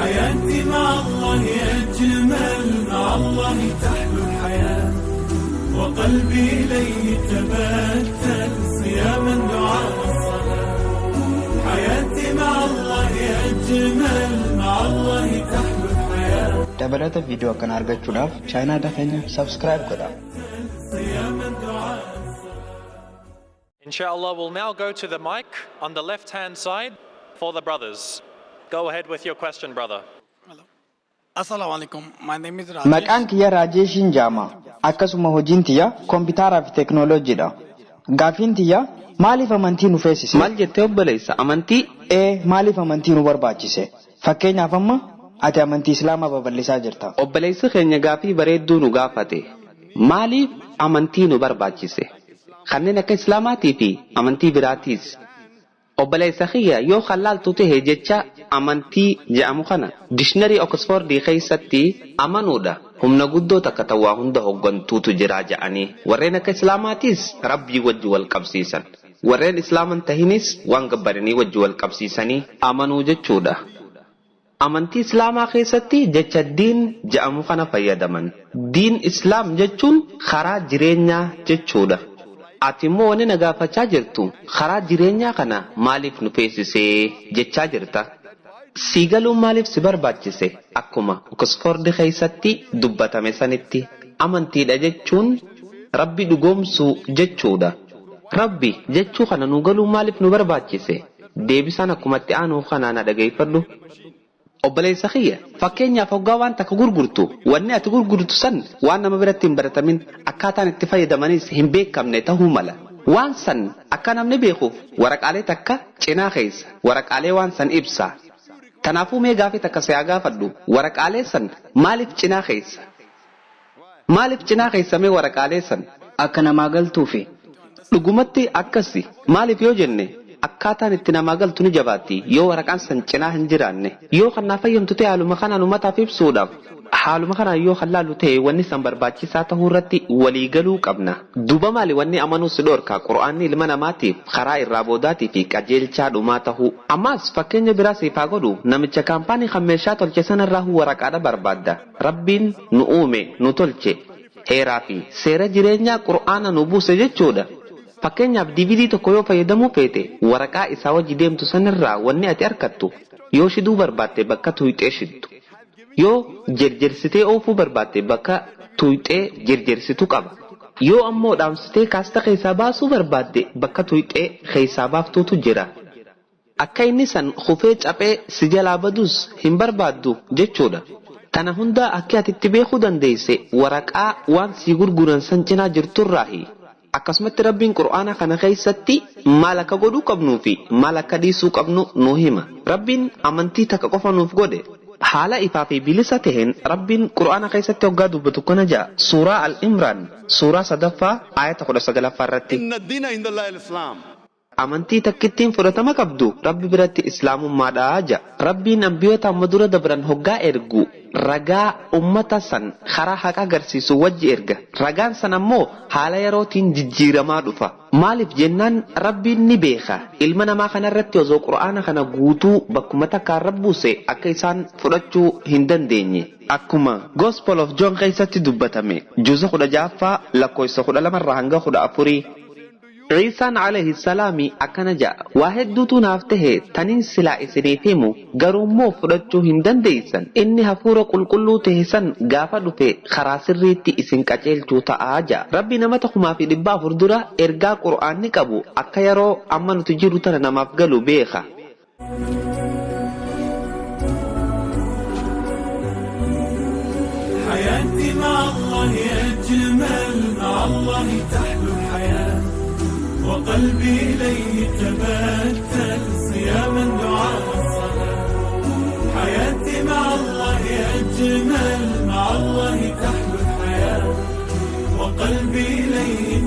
حياتي مع الله أجمل، مع الله تحلو الحياة، وقلبي إليه تبتل، صياما دعاء الصلاة. حياتي مع الله أجمل، مع الله تحلو الحياة. Dabalata viidiyoo akkanaa argachuudhaaf chaanaala keenya subscribe godhaa. صياما دعاء Inshallah, we'll now go to the mic on the left hand side for the brothers. Go ahead with your question, brother. Assalamu alaikum. My name is Rajesh. Maqaan kiyya Raajeeshin Jaama. Akkasuma hojiin tiyya koompitaaraa fi teeknooloojiidha. Gaafiin tiyya, maaliif amantii nu feesise? Maal jettee, obboleessa? Amantii? Ee, maaliif amantii nu barbaachise? Fakkeenyaaf, amma ati amantii Islaamaa babal'isaa jirta. Obboleessi keenya gaafii bareedduu nu gaafate. Maaliif amantii nu barbaachise? Kanneen akka Islaamaatii fi amantii biraatiis. Obboleessa kiyya, yoo halaaltu tahe jecha amantii jedhamu kana dictionary Oxfordii keessatti amanuudha. Humna guddoo takka ta'aa hunda hooggantuutu jira jedhanii, warreen akka Islaamaatiis Rabbii wajji wal qabsiisan. Warreen Islaaman tahinis waan gabbaranii wajji wal qabsiisanii amanuu jechuudha. Amantii Islaamaa keessatti jecha diin jedhamu kana fayyadaman. Diin Islaam jechuun karaa jireenyaa jechuudha. Ati immoo wanni na gaafachaa jirtu karaa jireenyaa kana maaliif nu feesisee jechaa jirta. Sii galuun maaliif si barbaachise? Akkuma Oxford keessatti dubbatame sanitti, amantiidha jechuun Rabbi dhugoomsuu jechuudha. Rabbi jechuu kana nu galuun maaliif nu barbaachise? Deebisaan akkumatti aanu kanaa na dhageeffadhu. Obboleessa kiyya, fakkeenyaaf, hoggaa waan takka gurgurtu, wanni ati gurgurtu san waan nama biratti hin baratamin, akkaataan itti fayyadamanis hin beekamne ta'uu mala. Waan san akka namni beekuuf waraqaalee takka cinaa keessa, waraqaalee waan san ibsa. Kanaafuu mee gaafii takka si haa gaafadhu: waraqaalee san maaliif cinaa keessa? Maaliif cinaa keessa mee waraqaalee san? Akka namaa galtuufi. Dhugumatti akkasi. Maaliif yoo jenne, akkaataan itti namaa galtu ni jabaatti yoo waraqaan san cinaa hin jiraanne. Yoo kan naa fayyamtu ta'e, haaluma kanaan uummataaf ibsuudhaaf, haaluma kanaan yoo kan laallu ta'e, wanni san barbaachisaa ta'uu irratti waliigaluu qabna. Duuba maali wanni amanuu si dhorka, Qura'aanni ilma namaatiif karaa irraa boodaatii fi qajeelchaa dhumaa ta'uu? Ammaas fakkeenya biraa siif haa godhu: namicha kaampaanii kan meeshaa tolche sanarraa waraqaadha barbaadda. Rabbiin nu uume, nu tolche, heeraa fi seera jireenyaa Qura'aana nu buuse jechuudha. Fakkeenyaaf, DVD tokko yoo fayyadamuu feete, waraqaa isaa wajji deemtu sanirraa wanni ati argattu, yoo shiduu barbaatte bakka tuyxee shiddu. Yoo jirjirsitee oofuu barbaatte, bakka tuyxee jirjirsitu qaba. Yoo ammoo dhaamsitee kaasta keessaa baasuu barbaadde, bakka tuyxee keessaa baaftuutu jira. Akka inni san kufee caphee si jalaa badus hin barbaaddu jechuudha. Tana hunda akka ati itti beekuu dandeesse waraqaa waan sii gurguran san cinaa jirturraahi. Akkasumatti Rabbiin Qur'aana kana keessatti maal akka godhuu qabnuu fi maal akka dhiisuu qabnu nu hima. Rabbiin amantii takka qofa nuuf godhe. Haala ifaa fi bilisa taheen Rabbiin Qur'aana keessatti hoggaa dubbatu kana ja'a. Suuraa Al-Imraan, suuraa sadaffaa, aayata 19ffaa irratti. إن الدين عند الله الإسلام. Amantii takkittiin fudhatama qabdu Rabbi biratti Islaamummaadha ja'a. Rabbiin ambiyoota amma dura dabran hoggaa ergu, ragaa ummata san karaa haqa agarsiisu wajji erga. Ragaan san ammoo haala yerootiin jijjiiramaa dhufa. Maaliif jennaan, Rabbiin ni beeka. Ilma namaa kanarratti osoo Qura'aana kana guutuu bakkuma takkaan rabbuuse, akka isaan fudhachuu hin dandeenye. Akkuma Gospel of John keessatti dubbatame, juuza 16ffaa, lakkoofsa 12rraa hanga 14. Ciisaan alayhi salaami akkana ja'a: "Waa hedduutu naaf tahe taniin silaa isiniif himu, garuu immoo fudhachuu hin dandeessan. Inni hafuura qulqulluu tahe san gaafa dhufe karaa sirriitti isin qajeelchuu ta'aa" ja'a. Rabbi nama 1400 dura ergaa Qur'aanni qabu akka yeroo amma nuti jiru tana namaaf galu beeka. حياتي مع الله أجمل، مع الله تحلو الحياة، وقلبي إليه تبتل، صياما دعاء الصلاة. حياتي مع الله أجمل، مع الله تحلو الحياة، وقلبي إليه